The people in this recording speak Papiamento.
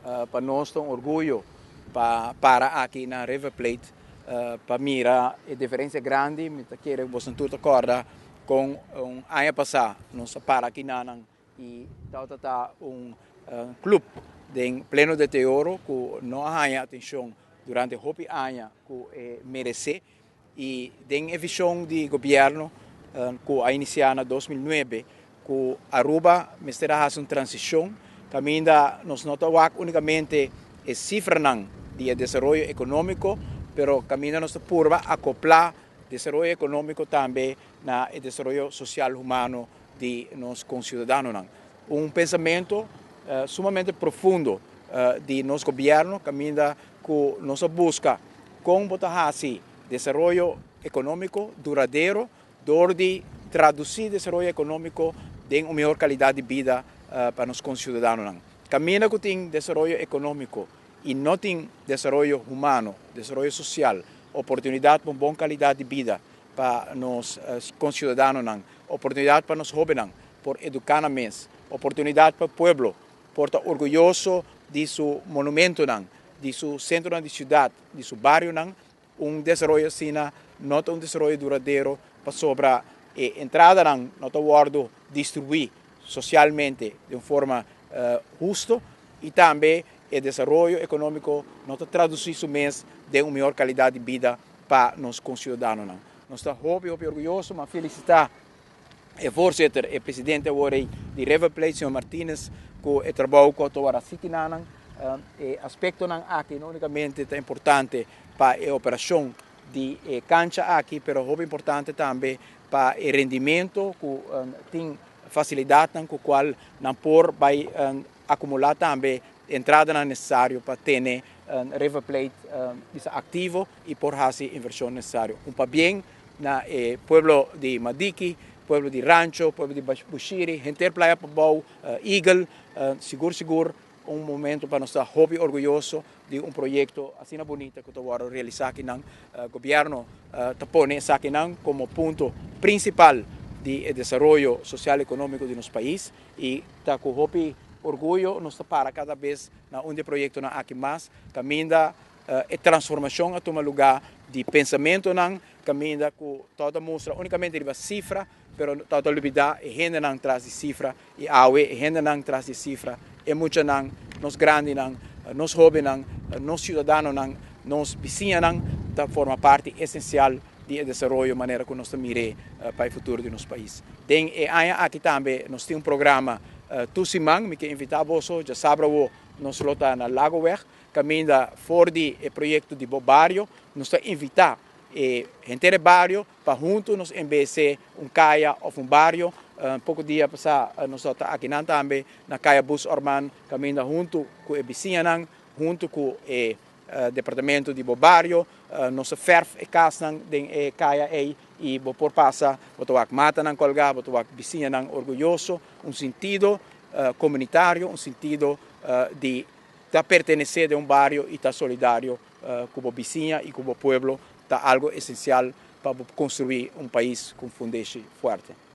Pa nos ta un orguyo pa para aki na River Plate pa mira e diferencia grandi. Mi ta kere boso tur ta corda con un aña pasa nos a para aki nanan y tawata ta un club den pleno deterioro cu no a haya atencion durante hopi aña cu e merece. Y den e vision di gobierno cu a inicia na 2009 cu Aruba mester a haci un transicion caminda nos no ta wak unicamente e cifranan di e desaroyo economico, pero caminda nos ta purba acopla desaroyo economico tambe na e desaroyo social humano di nos conciudadanonan. Un pensamento sumamente profundo di nos gobierno caminda cu nos a busca con bo ta haci desaroyo economico duradero door di traduci desaroyo economico den un mihor calidad di bida pa nos conciudadanonan. Caminda cu tin desaroyo economico y no tin desaroyo humano, desaroyo social, oportunidad pa un bon calidad di bida pa nos conciudadanonan, oportunidad pa nos hobennan por educa nan mes, oportunidad pa pueblo por ta orguyoso di su monumentonan, di su centronan di ciudad, di su barionan, un desaroyo asina no ta un desaroyo duradero pasobra e entradanan no ta wordo distribui socialmente di un forma husto y tambe e desaroyo economico no ta traduci su mes den un mihor calidad di bida pa nos conciudadanonan. Nos ta hopi, hopi orguyoso, ma felicita e voorzitter, e presidente awor di River Plate, señor Martinez, cu e trabou cu a haci akinan. E aspectonan aki no unicamente ta importante pa e operacion di e cancha aki, pero hopi importante tambe pa e rendimento cu tin facilidadnan cu cual nan por bay acumula tambe entradanan necesario pa tene River Plate activo y por haci inversion necesario. Un pabien na e pueblo di Madiki, pueblo di Rancho, pueblo di Bushiri, henter Playa Pabou, Eagle, sigur sigur un momento pa nos ta hopi orguyoso di un proyecto asina bunita cu ta wordo realisa akinan. Gobierno ta pone esakinan como punto principal di desaroyo social economico di nos pais y ta cu hopi orguyo nos ta para cada bes na un di e proyectonan aki mas caminda e transformacion a tuma lugar di pensamentonan, caminda cu todo ta mustra unicamente riba cifra, pero todo ta olbida e hendenan tras di cifra. Y awe e hendenan tras di cifra, e muchanan, nos grandinan, nos hobennan, nos ciudadanonan, nos bisiñanan ta forma parti esencial di e desaroyo manera cu nos ta mire pa e futuro di nos pais. Den e aña aki tambe nos tin un programa tur siman, mi ke invita boso, djasabra awo nos lo ta na Lagoweg, caminda for di e proyecto di Bo Bario, nos ta invita e henter e bario pa hunto nos embelece un caya of un bario. Poco dia pasa nos ta akinan tambe na Caya Bus Orman, caminda hunto cu e bisiñanan, hunto cu e departamento di Bo Bario, nos a verf e casnan den e caya ey y bo por pasa, bo ta wak matanan colga, bo ta wak bisiñanan orguyoso, un sentido comunitario, un sentido di ta pertenece den un bario y ta solidario cu bo bisiña y cu bo pueblo ta algo esencial pa bo construi un pais cu un fundeshi fuerte.